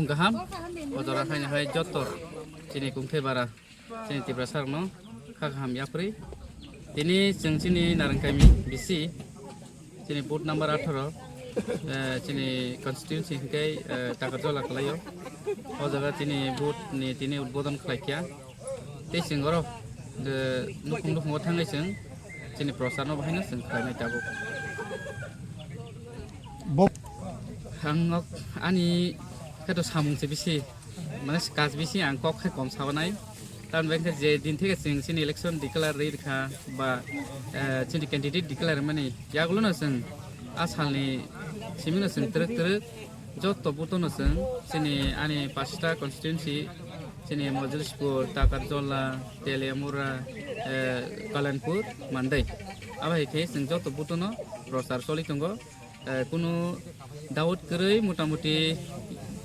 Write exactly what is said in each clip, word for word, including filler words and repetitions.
Kaham, o jora haino hai joto chini kungthai bara, chini Tiprasa rokno kha kaham yapri. Tini chwng chini Narangkami bisi, chini booth number atharo, eh, chini constituency hingke, eh, Takarjola kalaio. O jaga chini booth ni tini udbodon khlaikha. Tei chwng oro, eh, nukhung nukhungo thangwi chwng chini prochar no bahaino chwng khlainai tabuk. Bo- Ang nok ani khe to samung se bisi, mane kaj bisi ang kok khe kom sabanai. Tamni bagwi khe je din theke chwng chini election declare ri rikha ba, eh, chini candidate declare mani yagulo no chwng a salni simi no chwng twrwk twrwk joto booth no chwng chini ani pasta constituency, chini Mojolispur, Takarjola, Teliamura, eh, Kalanpur, Mandai. Abo hai khe chwng joto booth no prochar choli tongo. Eh, kunu doubt kwrwi motamuti,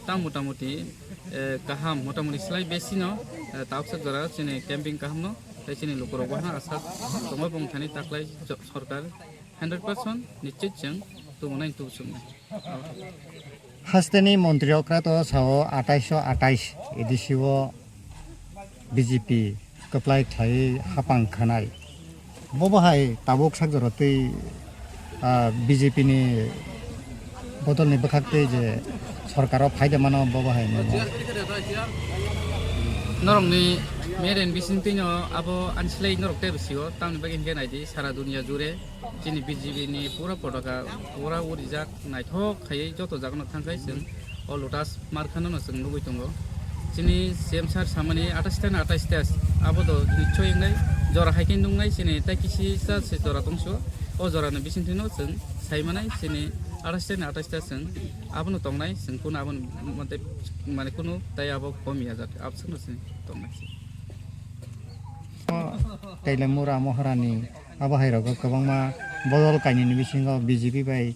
tang motamuti, eh, kaham, motamuti slai besi no, eh, tabuksa jora chini camping kaham no, tei chini lukurok bo hano asa tongo bongthani taklai jo-, sorkar hundred percent nischit chwng tubunai tubusuknai. Hasteni montri okra to sao atais atais edisi o B J P kwplai khlai hapang khanai. Bo bahai tabuk sak jora tei, ah, B J P ni bodol ni bwkhak tei je sorkar o phaida mano bo bahai ni. Norok ni media ni bising twi no abo ani slai norok tei bwsio tamni bagwi hinkhe naidi sara dunia jure chini B J P ni pura potaka pura urijak. Naithok khaiwi joto jagano thangkhai chwng o Lotus Markhano no chwng nugwi tongo. Chini C M sir samani atais ta na atais ta abo do nichoi wngnai jora hai khe nungnai chini tai kisi sa se jora tongso o jora ni bisingtwi no chwng sai manai chini atais ta na atais ta chwng abono tongnai chwng kuno aboni mate mane kuno tai abo komi ajak abswk no chwng tongnai. Tei le mura mohorani abo hai rogo kwbangma bodol kainwini bisingo B J P bai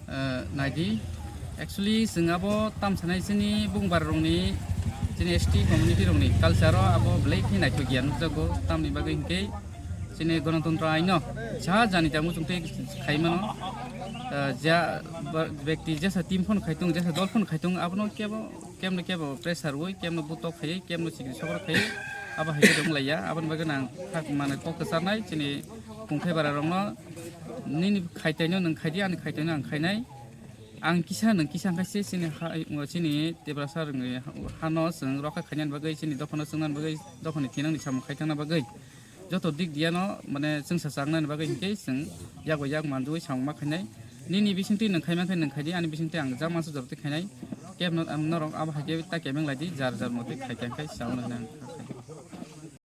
Eh, naidi, actually, chwng abo tam sanai chini bungbar rokni, chini S T community rokni culture o abo belai khe naithok ya nukjago, tamni bagwi hinkhe chini Ganatantro aino cha jani tamo chwng tei khai mano. Eh, ja, ba, bekti jesa team phano khai tongo, jesa dol phano khai tongo, abono kebo, kemno kebo pressure rwui, kemno butok khaiwi, kemno sikri sokro khaiwi, abo hai khe wng laiya. Aboni bagwi nang thak mane kok kwcharnai chini kungthai bara rokno, nini khaitaino nwng khaidi, ani khaitaino ang khainai. Ang kisa nwng kisa wngkha se chini ha, chini Tiprasa rokni hano chwng rokha khainani bagwi, chini dophano chwngnani bagwi, dophani thinangni samung khai thangna bagwi. Joto dik diano mane chwngsa chaknani bagwi hinkhe chwng yak bai yak manjui samung ma khainai. Nini bisingtwi nwng khai mankhe nwng khaidi, ani bisingtwi ang jang mansa jorotwi khainai. Kebno, norok abo hai khe ta kebeng laidi, jar jar motwi khai khe khai chao hwnwi ang kha khai.